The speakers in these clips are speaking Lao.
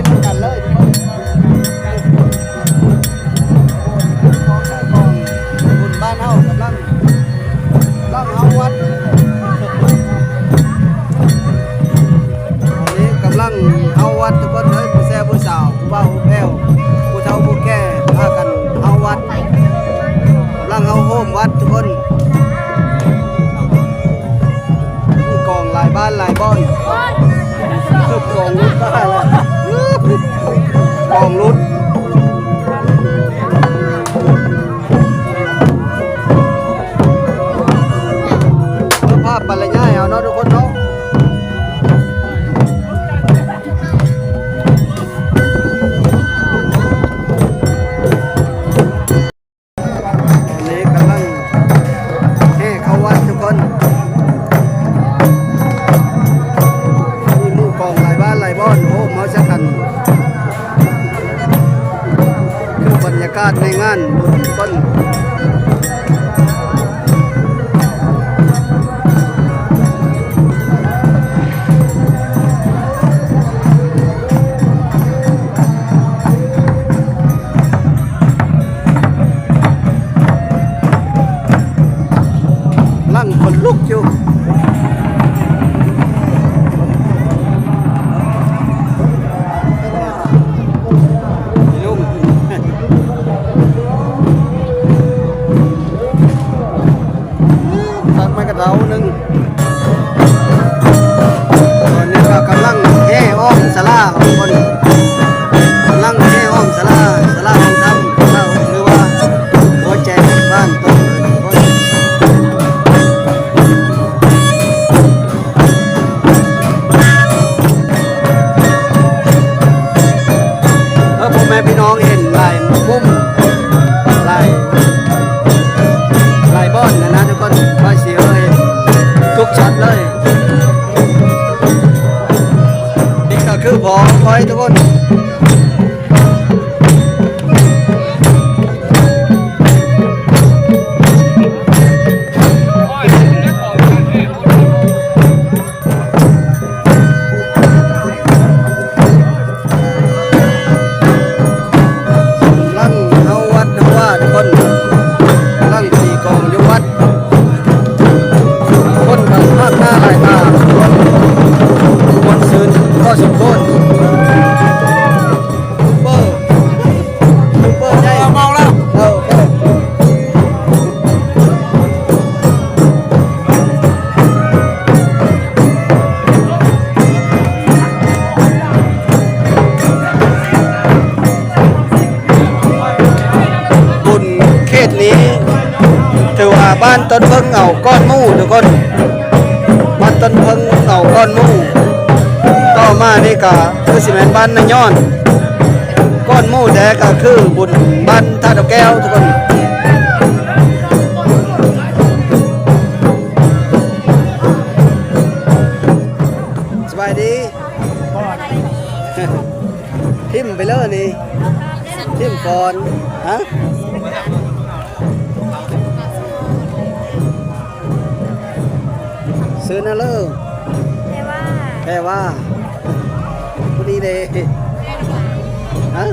ນຳກັນເລີຍທຸກຄົນ. ບຸນບ້ານເຮົາກຳລັງ ລັງເຮົາວັດ ຕອນນີ້ກຳລັງເຮົາວັດທຸກຄົນເອີຍ ຜູ້ແຊຜູ້ສາວ ຜູ້ບ່າວຜູ້ແພ້ວ ຜູ້ເຖົ້າຜູ້ແກ່ ພາກັນເຮົາວັດ ກຳລັງເຮົາໂຮມວັດທຸກຄົນ. ມີກອງຫຼາຍບ້ານຫຼາຍບ່ອນ ກອງຫຼຸດບ້ານລະ ກອງຫຼຸດ. ເຈົ້າພາບບັນລະຍາຍເອົາເນາະທຸກຄົນເນາະ. ນີ້ກຳລັງແຫ່ເຂົ້າວັດທຸກຄົນ ມີໝູ່ກອງຫຼາຍບ້ານຫຼາຍບ່ອນ ໂອ້ ມາຊະກັນ ຄືບັນຍາກາດໃນງານບຸນທຸກຄົນ. ຫຼັງຂົນລຸກຢູ່ ລຸງ ສັກໄມ້ກະເທົາໜຶ່ງ. ຕອນນີ້ກະກຳລັງແຫ່ອ້ອມສາລາ ທຸກຄົນ ກຳລັງແຫ່ອ້ອມສາລາ ສາລາຂອງທ່ານ ຫຼືວ່າຫົວໃຈບ້ານຕົ້ນເພິ່ນ ທຸກຄົນ. ເອີ ພໍ່ແມ່ພີ່ນ້ອງເຫັນຫຼາຍມຸມ ຫຼາຍ ຫຼາຍບ່ອນຫັ້ນນະທຸກຄົນ ຂ້ອຍຊິເອີ ເຫັນທຸກຊັອດເລີຍ. ນີ້ກະຄືພໍ່ຂ້ອຍທຸກຄົນ. ຫຼັງເຮົາວັດເຮົາວ່າທຸກຄົນ ຫຼັງຕີກອງຢູ່ວັດ ຄົນກະມາກໜ້າຫຼາຍຕາ ມ່ວນຊື່ນພໍສົມຄວນ. ຢູທູບເບີ ຢູທູບເບີໃຫຍ່ ເມົາແລ້ວ ເມົາແລ້ວ. ບຸນເຂດນີ້ ຖືວ່າບ້ານຕົ້ນເຜິ້ງເອົາກ່ອນໝູ່ທຸກຄົນ ບ້ານຕົ້ນເຜິ້ງເອົາກ່ອນໝູ່. ຕໍ່ມານີ້ກະຄືຊິແມ່ນບ້ານນາຍ້ອນ ກ່ອນໝູ່ແທ້ກະຄືບຸນບ້ານທ່າດອກແກ້ວທຸກຄົນ. ສະບາຍດີ ຖິ້ມໄປເລີຍນີ້ ຖິ້ມກ່ອນ ຮະ? ຊື່ນະເລີ ແພວາ ແພວາ ຜູ້ນີ້ເດ ຮະ?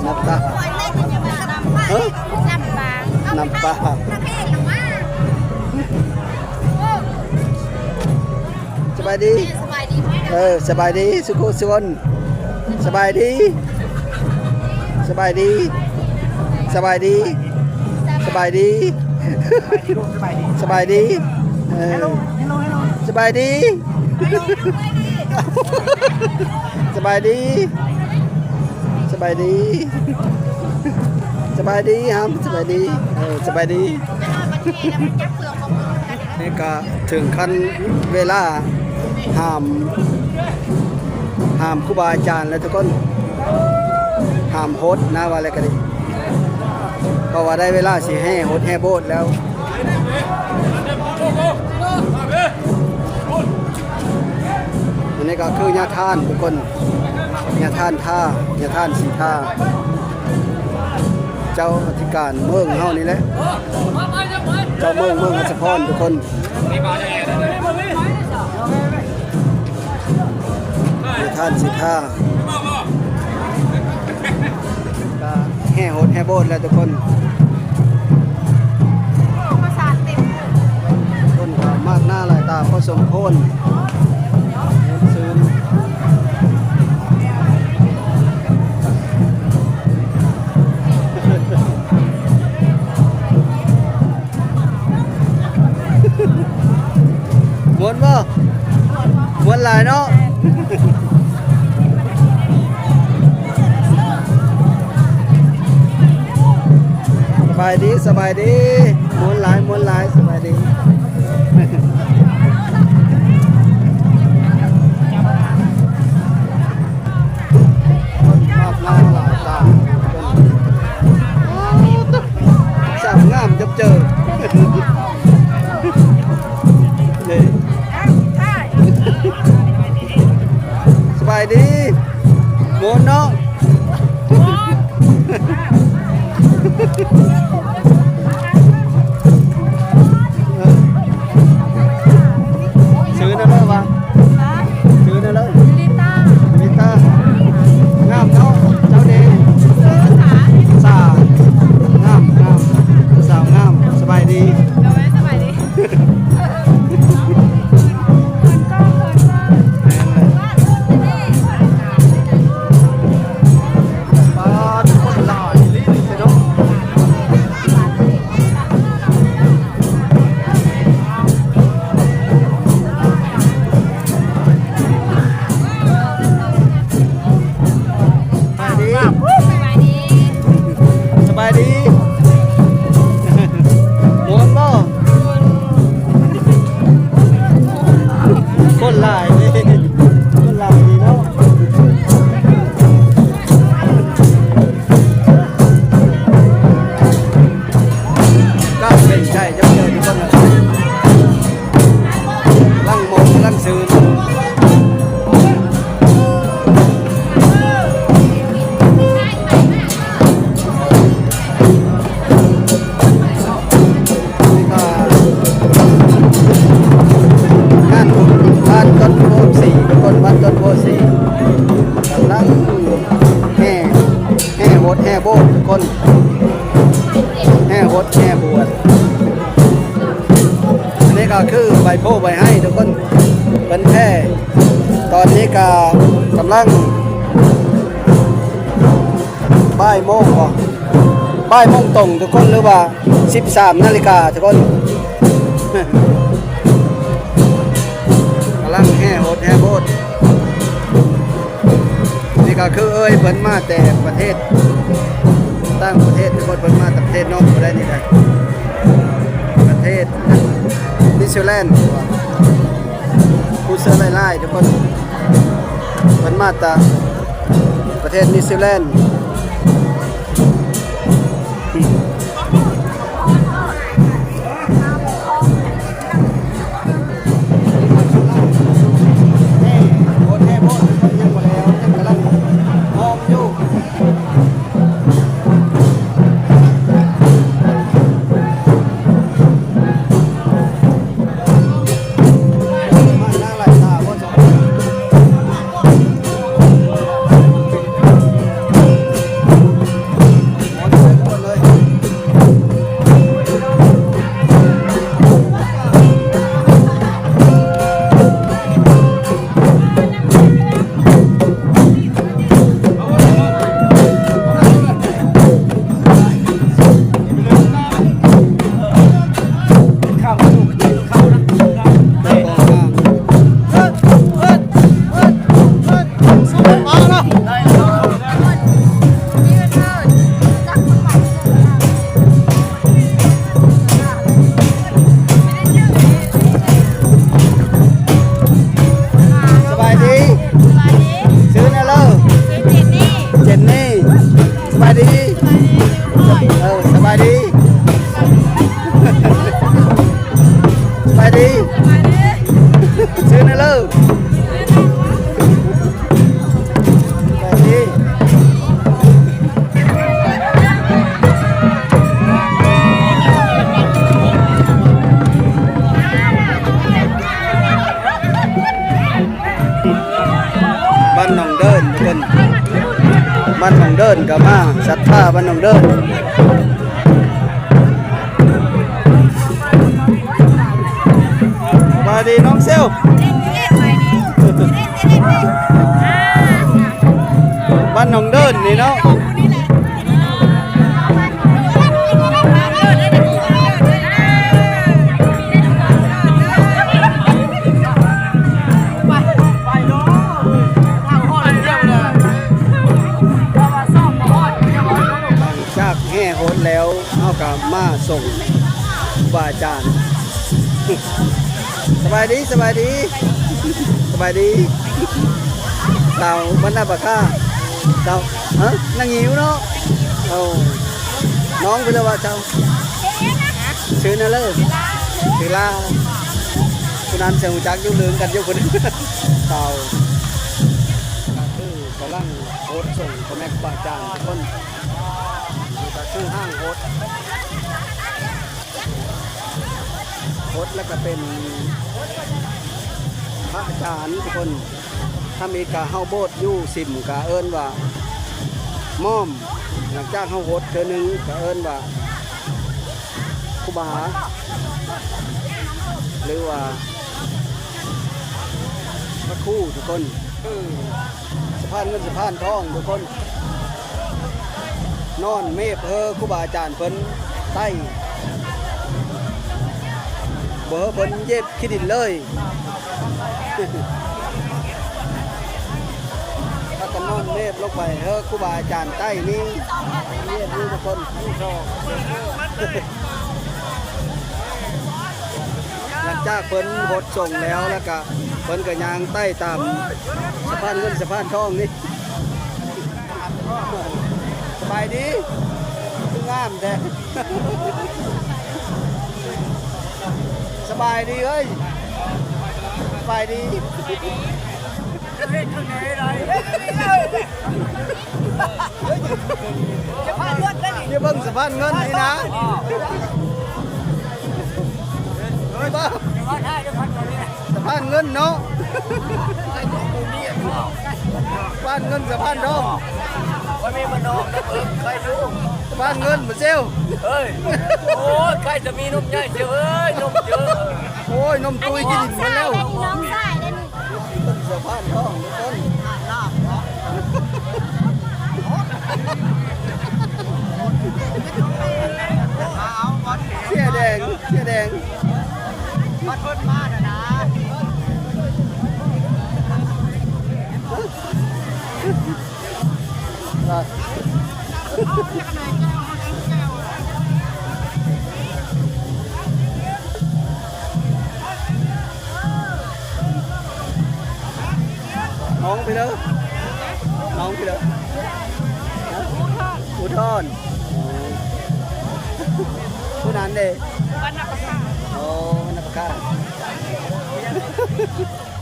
ນ້ຳປາ ນ້ຳປາ ຮະ? ນ້ຳປາ ນ້ຳປາ. ສະບາຍດີ ສະບາຍດີ ເອີ ສະບາຍດີສຸຂຸສຸຄົນ ສະບາຍດີ ສະບາຍດີ ສະບາຍດີ ສະບາຍດີ ສະບາຍດີ ເອີ ສະບາຍດີ ສະບາຍດີ ສະບາຍດີ ສະບາຍດີ ຮຳ ສະບາຍດີ ເອີ ສະບາຍດີ. ນີ້ກະເຖິງຂັ້ນເວລາຫ້າມ ຫ້າມຄູບາອາຈານແລ້ວທຸກຄົນ ຫ້າມໂຮດນະ ວ່າແລ້ວກະດີ ເພາະວ່າໄດ້ເວລາຊິແຫ່ໂຮດແຫ່ໂບດແລ້ວ. ອັນນີ້ກະຄືຍາທ່ານທຸກຄົນ ຍາທ່ານທ່າ ຍາທ່ານສີທ່າ ເຈົ້າອະທິການເມືອງເຮົານີ້ແຫຼະ ເຈົ້າເມືອງ ເມືອງອັດສະພອນທຸກຄົນ ຍາທ່ານສີທ່າ. ແຫ່ໂຫດແຫ່ໂບດແລ້ວທຸກຄົນ. ຄົນກໍມາກໜ້າຫຼາຍຕາພໍສົມຄວນ. ມ່ວນບໍ່? ມ່ວນຫຼາຍເນາະ. ສະບາຍດີ ສະບາຍດີ. ມ່ວນຫຼາຍ ມ່ວນຫຼາຍ. ສະບາຍດີ. ຄົນມາກໜ້າຫຼາຍຕາ. ສາວງາມຈັບເຈີ. ເດ້ ສະບາຍດີ. ມ່ວນເນາະ. ເອີ ຊື່ແນວໃດວະ? ຊື່ແນວໃດ? ລິຕາ. ລິຕາ ງາມເນາະ. ເຈົ້າເດ? ຊື່ສາ. ສາ ງາມ ງາມ. ສາວງາມ. ສະບາຍດີ. ໂດຍ ສະບາຍດີ. ເຂີນກ້ອງ ເຂີນກ້ອງ. ແມ່ນເລີຍ. ປາດ ຄົນຫຼາຍອີ່ຫຼີເນາະ. ສະບາຍດີ ສະບາຍດີ ສະບາຍດີ. ມ່ວນບໍ່? ຄົນຫຼາຍເດ້ ຄົນຫຼາຍດີເນາະ. ການເປັນໃຈຈັກເທື່ອຢູ່ເບິ່ງ ລັງໂມງລັງຊືນ. ງານບຸນບ້ານຕົ້ນໂພສີ ທຸກຄົນ ບ້ານຕົ້ນໂພສີ ກຳລັງແຫ່ ແຫ່ຫົດແຫ່ໂບດ ທຸກຄົນ ແຫ່ຫົດແຫ່ບວດ. ອັນນີ້ກໍຄືໃບໂພໃບໄຫ້ ທຸກຄົນ ເພິ່ນແຜ່. ຕອນນີ້ກໍກຳລັງ ບ່າຍໂມງບໍ? ບ່າຍໂມງຕົງທຸກຄົນ ຫຼືວ່າສິບສາມນາລິກາທຸກຄົນ. ກຳລັງແຫ່ຫົດແຫ່ໂບດ. ນີ້ກໍຄືເອີຍເພິ່ນມາແຕ່ປະເທດຕ່າງປະເທດທຸກຄົນ ເພິ່ນມາແຕ່ປະເທດນອກບໍ່ໄດ້ນີ້ໄດ໋ ປະເທດນິວຊີແລນ. ຜູ້ເຊື່ອຫຼາຍໆ ທຸກຄົນ ເພິ່ນມາຈາກປະເທດນິວຊີແລນ. ສະບາຍດີ ສະບາຍດີ ຊື່ແນວເລີ? ຊື່ເຈນນີ່ ເຈນນີ່. ສະບາຍດີ ເອີ ສະບາຍດີ ສະບາຍດີ ສະບາຍດີ. ຊື່ແນວເລີ? ບ້ານໜອງເດີນ ທຸກຄົນ ບ້ານໜອງ ເດີນກໍມາ ສັດທາບ້ານໜອງເດີນ. ສະບາຍດີນ້ອງເຊວ ບ້ານໜອງເດີນນີ້ເນາະ. ຈາກແຫ່ຫົດແລ້ວ ເຮົາກໍມາສົ່ງຄູບາອາຈານ. ສະບາຍດີ ສະບາຍດີ ສະບາຍດີ ສາວບັນນາປາຄາ ສາວ ຮະ ນາງຫິວເນາະ. ເອົາ ນ້ອງເພິ່ນວ່າເຈົ້າ ຊື່ນະເລີ ຊື່ລາ ຜູ້ນັ້ນຈະຮູ້ຈັກຢູ່ ລືມກັນຢູ່ພຸ້ນ. ເອົາ ກໍຄືກຳລັງຫົດສົ່ງພໍ່ແມ່ຄູບາອາຈານທຸກຄົນ. ນີ້ກໍຄືຫ້າງຫົດ ຫົດແລ້ວກໍເປັນພະອາຈານທຸກຄົນ. ທຳອິດກະເຮົາໂບດຢູ່ສິມກະເອີ້ນວ່າໝ້ອມ, ຫຼັງຈາກເຮົາຫົດເທື່ອໜຶ່ງກະເອີ້ນວ່າຄູບາ ຫຼືວ່າພະຄູທຸກຄົນ. ສະພານເງິນສະພານທອງທຸກຄົນ. ນອນເມບເຮີຄູບາອາຈານເພິ່ນໄຕ້ ບໍ່ເຮີເພິ່ນເຢັບຂີ້ດິນເລີຍ. ພາກັນນອນເມບລົງໄປເຮີຄູບາອາຈານໄຕ້ນີ້ ເມບນີ້ທຸກຄົນ. ຫຼັງຈາກເພິ່ນຫົດສົງແລ້ວ ແລ້ວກະເພິ່ນກະຍ່າງໄຕ່ຕາມສະພານເງິນສະພານທອງນີ້. ສະບາຍດີ ຄືງາມແທ້. ສະບາຍດີເອີຍ ສະບາຍດີ. ເຮັດຈັ່ງໃດໄດ້ ຢ່າເບິ່ງສະພານເງິນນີ້ນະ. ສະພານເງິນເນາະ ສະພານເງິນສະພານທອງ. ຂ້ອຍມີບ້ານນອກນຳເອີງ ໄປຢູ່ ສະພານເງິນບໍ່ເຊວ. ເອີຍ ໂອ້ຍ ໃກ້ຈະມີນົມໃຫຍ່ເຊວເອີຍ ນົມເຈີ. ໂອ້ຍ ນົມຕຸ້ຍກິນໝົດແລ້ວ ນ້ອງຊາຍເດ້ນີ້. ເພິ່ນສະພານທອງທຸກຄົນ. ເສຍແດງ ເສຍແດງ ມັນເພິ່ນມາແລ້ວນະ. ນ້ອງໄປເດີ ນ້ອງໄປເດີ ຮະ ພູທອນ ພູທອນ. ຜູ້ນັ້ນເດ ວັນນະປະກາດ ໂອ້ ວັນນະປະກາດ.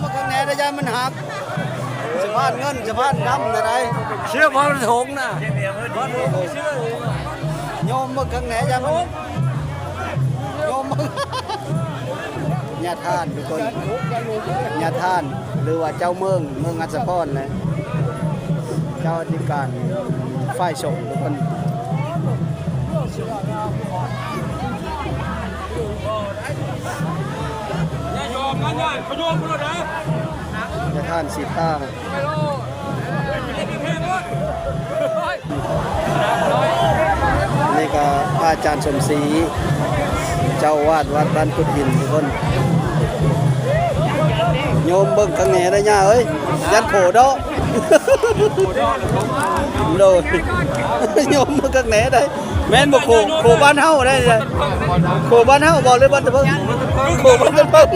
ມາຂ້າງໃນໄດ້ ຢ້ານມັນຫັກ ສະພານເງິນສະພານຄຳນະໄດ ເຊື່ອບໍ່ມັນຖົງນະ ໂຍມມາຂ້າງໃນ ຢ້ານມັນ ໂຍມມາ ຍາທ່ານທຸກຄົນ ຍາທ່ານ ຫຼືວ່າເຈົ້າເມືອງ ເມືອງອັດສະພອນແຫຼະ ເຈົ້າອະທິການຝ່າຍສົງທຸກຄົນ. ຢ່າຍອມນະ ຢ່າຂະໂຍມພຸ້ນນະ ຍາທ່ານສີຕາ. ນີ້ກະພະອາຈານສົມສີ ເຈົ້າອາວາດວັດບ້ານກຸດຫີນທຸກຄົນ. ໂຍມເບິ່ງຂ້າງແນ່ເດີຍ່າເອີຍ ຢ້ານໂຂດອກ. ໂດຍ ໂຍມເບິ່ງຂ້າງແນ່ໄດ໋ ແມ່ນບໍ່? ໂຂ ໂຂບ້ານເຮົາໄດ໋ ໂຂບ້ານເຮົາບໍ່ ຫຼືບ້ານຕະເພິງ? ໂຂບ້ານຕະເພິງ.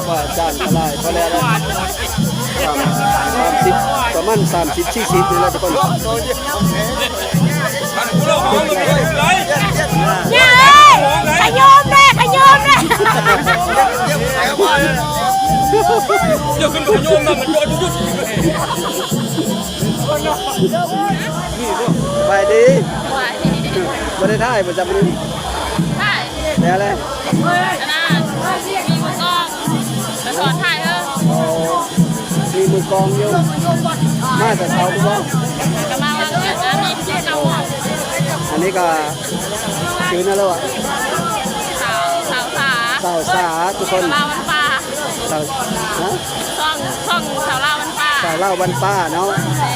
ວ່າຈານກະຫຼາຍພໍແລ້ວນະ ສາມ ສາມສິບ ປະມານສາມສິບ ສີ່ສິບນີ້ແຫຼະທຸກຄົນ. ຍ່າເອີຍ ຂະໂຍມແດ່ ຂະໂຍມແດ່. ຢ່າຂຶ້ນຂະໂຍມນະ ມັນບໍ່ຢຸດ. ສະບາຍດີ ສະບາຍດີ. ບໍ່ໄດ້ຖ່າຍບໍ່ຈຳມື້ນີ້? ຖ່າຍ ແລ້ວແຫຼະ ອັນນັ້ນ ມີມືກ້ອງ ໄປສອນຖ່າຍເອີ. ອໍ ມີມື ກອງຢູ່ ມາແຕ່ເຊົ້າບໍ່? ກໍມາວ່າ ອັນນີ້ຄືເກົ່າ ອັນນີ້ກໍຊື່ນັ້ນແລ້ວອະ ສາວ ສາວສາ ສາວສາ ທຸກຄົນ ສາວລາວບ້ານປ່າ ສາວ ຮະ ຊ່ອງ ຊ່ອງສາວລາວບ້ານປ່າ ສາວລາວບ້ານປ່າເນາະ ແມ່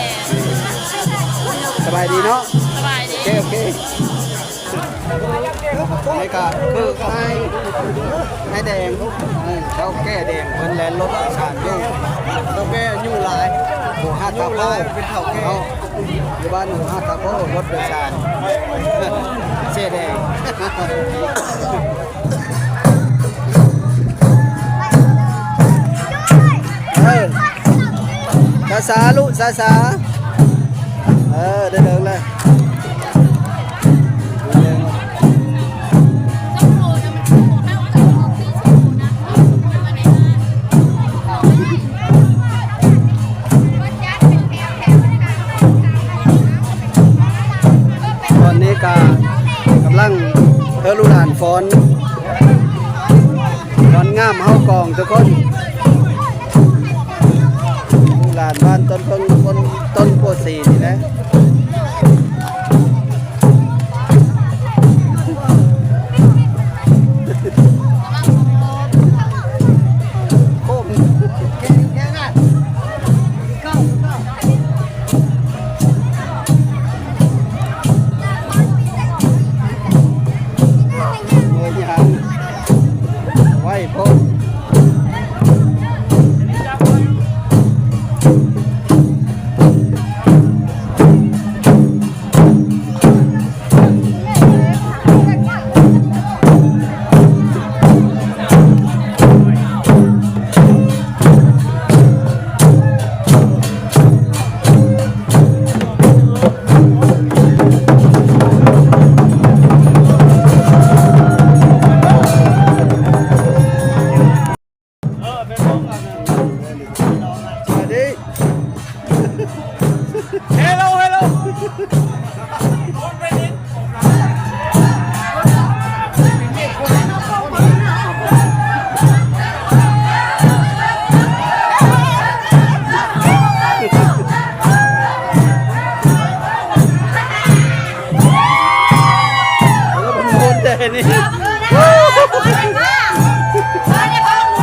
ນ ສະບາຍດີເນາະ ສະບາຍດີ ໂອເຄ ໂອເຄ. ນີ້ກໍຄືອ້າຍ ອ້າຍແດງ ເອີ ເຖົ້າແກ່ແດງ ເພິ່ນແລ່ນລົດໂດຍສານຢູ່ ເຖົ້າແກ່ອາຍຸຫຼາຍ ໂຫ ຫາດຕາໂພ ເປັນເຖົ້າແກ່ເນາະ ຢູ່ບ້ານຫູຫາດຕາໂພ ລົດໂດຍສານ ເສຍແດງ. ເອີ ຊ້າໆ ລູກ ຊ້າໆ ເອີ ໄດ້ເລີຍ ຕອນນີ້ກະກຳລັງ ເອີ ລູກຫຼານຟ້ອນ ມັນງາມເຮົາກອງທຸກຄົນ ຫຼານບ້ານຕົ້ນເຜິ້ງ ຕົ້ນ ຕົ້ນໂພສີນີ້ແຫຼະ. ໂອ້ຍ ໄວໂພດ.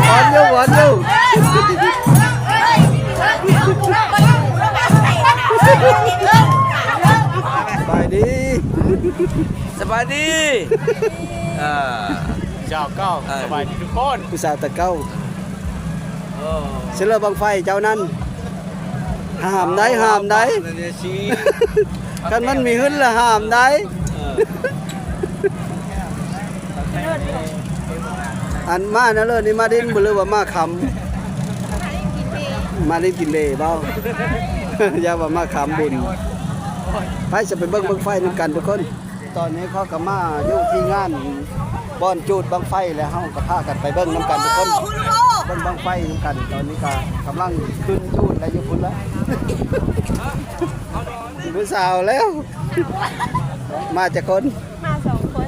Hello, hello. ສະບາຍດີ ສະບາຍດີ ເອີ ເຈົ້າເກົ່າ ເອີ ສະບາຍດີທຸກຄົນ ຜູ້ສາວຕາເກົ່າ. ໂອ້ ເສຍເລີບັ້ງໄຟເຈົ້ານັ້ນ ຫ້າມໄດ໋ ຫ້າມໄດ໋ ຄັນມັນມີຫຶ້ນລະຫ້າມໄດ໋. ເອີ ອັນມາແນວເລີນີ້ ມາດິນບໍ່ ຫຼືວ່າມາຄຳ? ມາດິນກິນເບເວົ້າ ຢ່າວ່າມາຄຳບຸນ. ໄປ ຈະໄປເບິ່ງບັ້ງໄຟນຳກັນທຸກຄົນ. ຕອນນີ້ເຂົາກໍມາຢູ່ທີ່ງານບ່ອນຈູດບັ້ງໄຟແລ້ວ ເຮົາກໍພາກັນໄປເບິ່ງນຳກັນທຸກຄົນ ເບິ່ງບັ້ງໄຟນຳກັນ. ຕອນນີ້ກໍກຳລັງຂຶ້ນຈູດແລ້ວ ຢູ່ພຸ້ນລະ ຜູ້ສາວແລ້ວ. ມາຈັກຄົນ? ມາສອງຄົນ.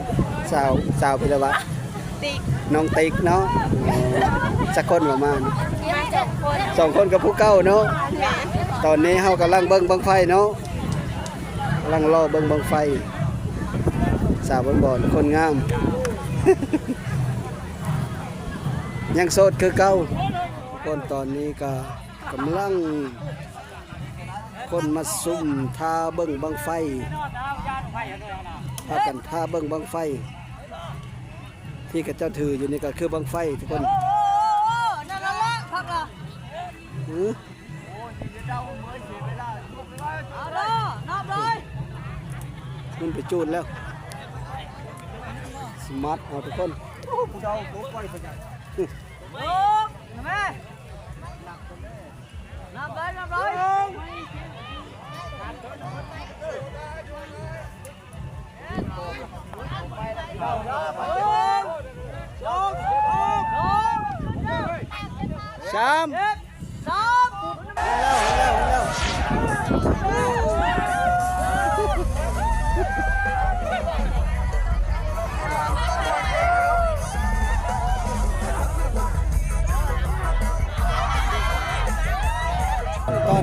ສາວ ສາວພິລະວະ ຕິກ ນ້ອງຕິກເນາະ. ຈັກຄົນວ່າມາ? ມາສອງຄົນ ສອງຄົນກັບຜູ້ເກົ່າເນາະ. ແມ່ນ. ຕອນນີ້ເຮົາກຳລັງເບິ່ງບັ້ງໄຟເນາະ ກຳລັງລໍເບິ່ງບັ້ງໄຟ. ສາວບອນໆ ຄົນງາມ ຍັງໂສດຄືເກົ່າ. ຄົນຕອນນີ້ກໍກຳລັງ ຄົນມາຊຸມຖ້າເບິ່ງບັ້ງໄຟ ພາກັນຖ້າເບິ່ງບັ້ງໄຟ ທີ່ເຂົາເຈົ້າຖືຢູ່ນີ້ກໍຄືບັ້ງໄຟທຸກຄົນ. ມັນໄປຈູດແລ້ວ ສະໝາດເອົາທຸກຄົນ. ນັບເລີຍ ນັບເລີຍ ໜຶ່ງ ສອງ ສາມ ສາມ.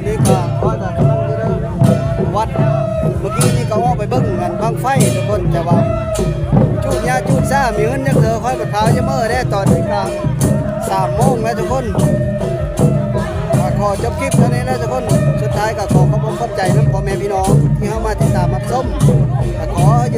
ນີ້ກໍຂ້ອຍກໍກຳລັງຢູ່ໃນວັດ ເມື່ອກີ້ນີ້ກໍອອກໄປເບິ່ງອັນບັ້ງໄຟທຸກຄົນ ແຕ່ວ່າຈູດຍາຈູດຊາມີເງິນຈັກເທື່ອ ຂ້ອຍກໍຂາວຈະເມີແດ່. ຕອນນີ້ກໍສາມໂມງແລ້ວທຸກຄົນ ກໍຂໍຈົບຄລິບເທົ່ານີ້ແຫຼະທຸກຄົນ. ສຸດທ້າຍກໍຂໍຂອບອົກຂອບໃຈນຳພໍ່ແມ່ພີ່ນ້ອງທີ່ເຮົາມາຕິດຕາມຮັບຊົມ ກໍຂໍໃຫ້